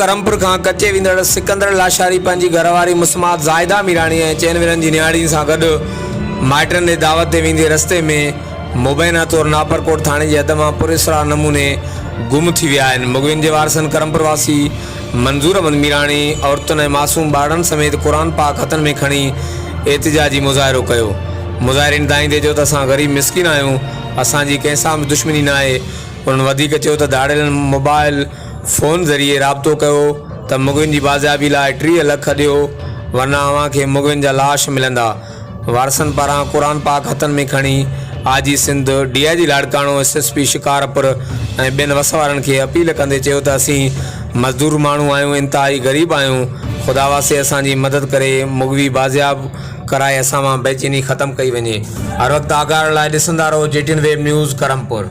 ڪرمپور کان ڪچي ويندڙ سڪندر لاشاري پنهنجي گهر واري مسمات زاهده ميراڻي ۽ چئن ورهين جي نياڻي سان گڏ مائٽن ڏي دعوت تي ويندي رستي ۾ مبينا طور ناپرڪوٽ ٿاڻي جي حد مان پراسرار نموني گم ٿي ويا آهن. مغوين جي وارثن ڪرمپور واسي منظور احمد ميراڻي عورتن ۽ معصوم ٻارڙن سميت قرآن پاڪ هٿن ۾ کڻي احتجاجي مظاهرو ڪيو. مظاهرين دانهيندي چيو ته اسان غريب مسڪين آهيون اسان جي ڪنهن سان به دشمني ناهي. انهن وڌيڪ چيو ته ڌاڙيلن موبائل فون ذريعي رابطو ڪيو ته مغوين جي بازيابي لاء 30 لک ڏيو ورنه اوهان کي مغوين جا لاش ملندا. وارثن پاران قرآن پاڪ هٿن ۾ کڻي I G Sindh, D I G Larkana, S S P Shikarpur ۽ ٻين وس وارن کي اپيل ڪندي چيو ته اسين مزدور ماڻهو آهيون انتهائي غريب آهيون خدا واسطي اسان جي مدد ڪري مغوي بازياب ڪرائي اسان مان بيچيني ختم ڪئي وڃي. هر وقت آگاهه رهڻ لاء ڏسندا رهو G T N web news Karampur.